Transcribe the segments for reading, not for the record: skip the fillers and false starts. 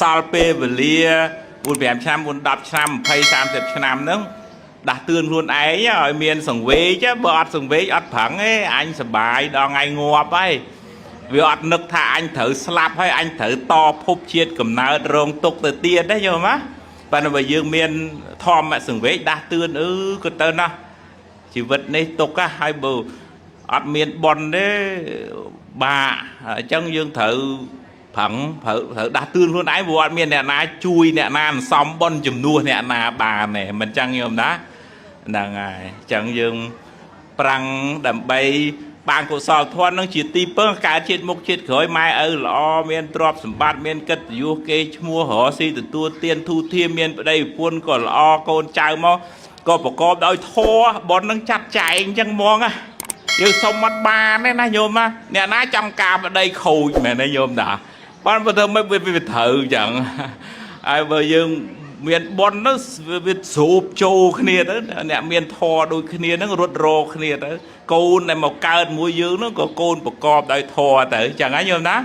សល់ពេលវេលា4 5ឆ្នាំ4 10ឆ្នាំ20 30ឆ្នាំហ្នឹងដាស់តឿនខ្លួនឯងឲ្យមានសង្វេគបើអត់សង្វេគអត់ប្រឹងទេអញសបាយដល់ថ្ងៃងាប់ហើយវាអត់នឹកថាអញត្រូវស្លាប់ហើយអញត្រូវតភពជាតិកំណើតរងទុកទៅទៀតទេយល់嗎ប៉ុន្តែបើយើងមានធម៌សង្វេគដាស់តឿនអឺក៏ទៅណាស់ជីវិតនេះទុកហើយបើអត់មានបនទេបាក់អញ្ចឹងយើងត្រូវប្រឹងត្រូវត្រូវដាស់តឿនខ្លួនឯងព្រោះអត់មានអ្នកណាជួយអ្នកណាអន្សំបនជំនួសអ្នកណាបានទេមិនចឹងញោមណាហ្នឹងហើយអញ្ចឹងយើងប្រាំងដើម្បីបានកុសលធម៌នឹងជាទីពឹងកើតជាតិមុខជាតិក្រោយម៉ែឪល្អមានទ្រព្យសម្បត្តិមានកិត្តិយសគេឈ្មោះរកស៊ីទទួលទានធូធាមានប្តីប្រពន្ធក៏ល្អកូនចៅមកក៏ប្រកបដោយធម៌បននឹងចាត់ចែងអញ្ចឹងហ្មងណាយើងសុំអត់បានទេណាញោមណាអ្នកណាចង់ការប្តីខូចមែនទេញោមតាបានបើធ្វើមិនវាត្រូវអញ្ចឹងហើយបើយើងមានបនទៅវាស្រូបចូលគ្នាទៅអ្នកមានធរដូចគ្នាហ្នឹងរត់រកគ្នាទៅកូនដែលមកកើតមួយយើងហ្នឹងក៏កូនប្រកបដោយធរទៅអញ្ចឹងហ៎ញោមណា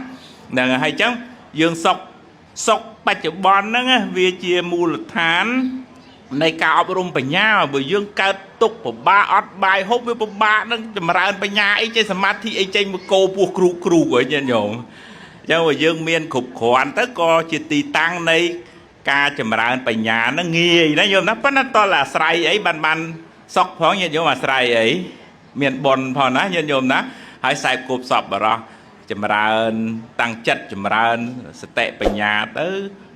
ហ្នឹងហើយអញ្ចឹងយើងសុកសុកបច្ចុប្បន្នហ្នឹងវាជាមូលដ្ឋាននៃការអប់រំបញ្ញាបើយើងកើតទុកពិបាកអត់បាយហូបវាពិបាកនឹងចម្រើនបញ្ញាអីចេះសមាធិអីចេញមកគោពោះគ្រូគ្រូហ៎ញាតិញោមអញ្ចឹងបើយើងមានគ្រប់គ្រាន់ទៅក៏ជាទីតាំងនៃការចម្រើនបញ្ញាហ្នឹងងាយណាញោមណាប៉ុន្តែតលអាស្រ័យអីបានបានសុកផងញាតិញោមអាស្រ័យអីមានបុណ្យផងណាញាតិញោមណាហើយខ្សែគប់សពបរោះចម្រើនតាំងចិត្តចម្រើនសតិបញ្ញាទៅ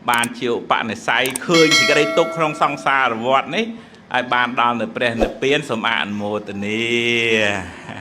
បានជាឧបនិស្ស័យឃើញសេចក្តីទុក្ខក្នុងសង្សារវដ្តនេះហើយបានដល់នៅព្រះនិព្វានសូមអនុមោទនា។